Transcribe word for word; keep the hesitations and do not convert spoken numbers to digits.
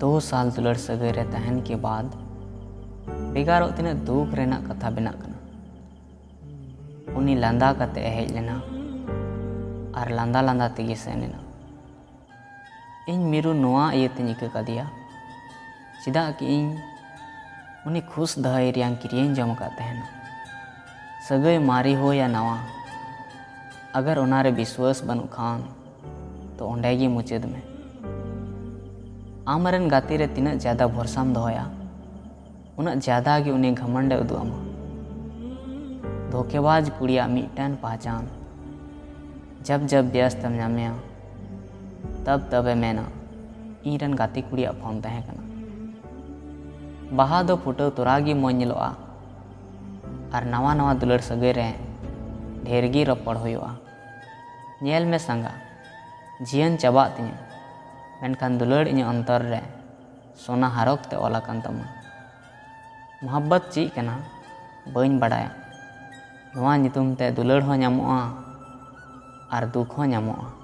ᱫᱩ ᱥᱟᱞ ᱫᱩᱞᱟᱹᱲ ᱥᱟᱹᱜᱟᱹᱭ ᱨᱮ ᱛᱟᱦᱮᱱ ᱠᱮ ᱵᱟᱫ ᱵᱷᱮᱜᱟᱨᱚᱜ ᱛᱤᱱᱟᱹᱜ ᱫᱩᱠ ᱨᱮᱱᱟᱜ ᱠᱟᱛᱷᱟ ᱵᱮᱱᱟᱜ ᱠᱟᱱᱟ᱾ ᱩᱱᱤ ᱞᱟᱸᱫᱟ ᱠᱟᱛᱮ ᱮ ᱦᱮᱡ ᱞᱮᱱᱟ ᱟᱨ ᱞᱟᱸᱫᱟ ᱞᱟᱸᱫᱟ ᱛᱮᱜᱮ ᱥᱮᱱ ᱮᱱᱟ᱾ ᱤᱧ ᱢᱤᱨᱩ ᱱᱚᱣᱟ ᱤᱭᱟᱹᱛᱮᱧ ᱤᱠᱟᱹ ᱠᱟᱫᱮᱭᱟ, ᱪᱮᱫᱟᱜ ᱠᱤ ᱤᱧ ᱩᱱᱤ ᱠᱷᱩᱥ ᱫᱚᱦᱚᱭ ᱨᱮᱭᱟᱝ ᱠᱤᱨᱤᱭᱟᱹᱧ ᱡᱚᱢ ᱟᱠᱟᱫ ᱛᱟᱦᱮᱱᱟ᱾ ᱥᱟᱹᱜᱟᱹᱭ ᱢᱟᱨᱮ ᱦᱳᱭ ᱭᱟ ᱱᱟᱣᱟ, ᱟᱜᱟᱨ ᱚᱱᱟᱨᱮ ᱵᱤᱥᱣᱟᱹᱥ ᱵᱟᱹᱱᱩᱜ ᱠᱷᱟᱱ ᱛᱚ ᱚᱸᱰᱮ ᱜᱮ ᱢᱩᱪᱟᱹᱫ ᱢᱮ᱾ ᱟᱢᱨᱮᱱ ᱜᱟᱛᱮ ᱨᱮ ᱛᱤᱱᱟᱹᱜ ᱡᱟᱫᱟ ᱵᱷᱚᱨᱥᱟᱢ ᱫᱚᱦᱚᱭᱟ, ᱩᱱᱟᱹᱜ ᱡᱟᱫᱟ ᱜᱮ ᱩᱱᱤ ᱜᱷᱟᱢᱚᱸᱰᱮ ᱩᱫᱩᱜ ᱟᱢᱟ᱾ ᱫᱷᱳᱠᱮᱵᱟᱡᱽ ᱠᱩᱲᱤᱭᱟᱜ ᱢᱤᱫᱴᱟᱝ ᱯᱟᱦᱪᱟᱱ, ᱡᱟᱵ ᱡᱟᱵ ᱵᱮᱥᱛᱮᱢ ᱧᱟᱢᱮᱭᱟ, ᱛᱟᱵ ᱛᱟᱵᱮ ᱢᱮᱱᱟ, "ᱤᱧ ᱨᱮᱱ ᱜᱟᱛᱮ ᱠᱩᱲᱤᱭᱟᱜ ᱯᱷᱳᱱ ᱛᱟᱦᱮᱸ ᱠᱟᱱᱟ᱾" ᱵᱟᱦᱟ ᱫᱚ ᱯᱷᱩᱴᱟᱹᱣ ᱛᱚᱨᱟ ᱜᱮ ᱢᱚᱡᱽ ᱧᱮᱞᱚᱜᱼᱟ ᱟᱨ ᱱᱟᱣᱟ ᱱᱟᱣᱟ ᱫᱩᱞᱟᱹᱲ ᱥᱟᱹᱜᱟᱹᱭ ᱨᱮ ᱰᱷᱮᱨ ᱜᱮ ᱨᱚᱯᱚᱲ ᱦᱩᱭᱩᱜᱼᱟ᱾ ᱧᱮᱞ ᱢᱮ ᱥᱟᱸᱜᱟ, ᱡᱤᱭᱚᱱ ᱪᱟᱵᱟᱜ ᱛᱤᱧᱟᱹ, ᱢᱮᱱᱠᱷᱟᱱ ᱫᱩᱞᱟᱹᱲ ᱤᱧᱟᱹᱜ ᱚᱱᱛᱚᱨ ᱨᱮ ᱥᱳᱱᱟ ᱦᱟᱨᱚᱠ ᱛᱮ ᱚᱞ ᱟᱠᱟᱱ ᱛᱟᱢᱟ᱾ ᱢᱚᱦᱟᱵᱵᱚᱛ ᱪᱮᱫ ᱠᱟᱱᱟ ᱵᱟᱹᱧ ᱵᱟᱰᱟᱭᱟ᱾ ᱱᱚᱣᱟ ᱧᱩᱛᱩᱢ ᱛᱮ ᱫᱩᱞᱟᱹᱲ ᱦᱚᱸ ᱧᱟᱢᱚᱜᱼᱟ ᱟᱨ ᱫᱩᱠ ᱦᱚᱸ ᱧᱟᱢᱚᱜᱼᱟ᱾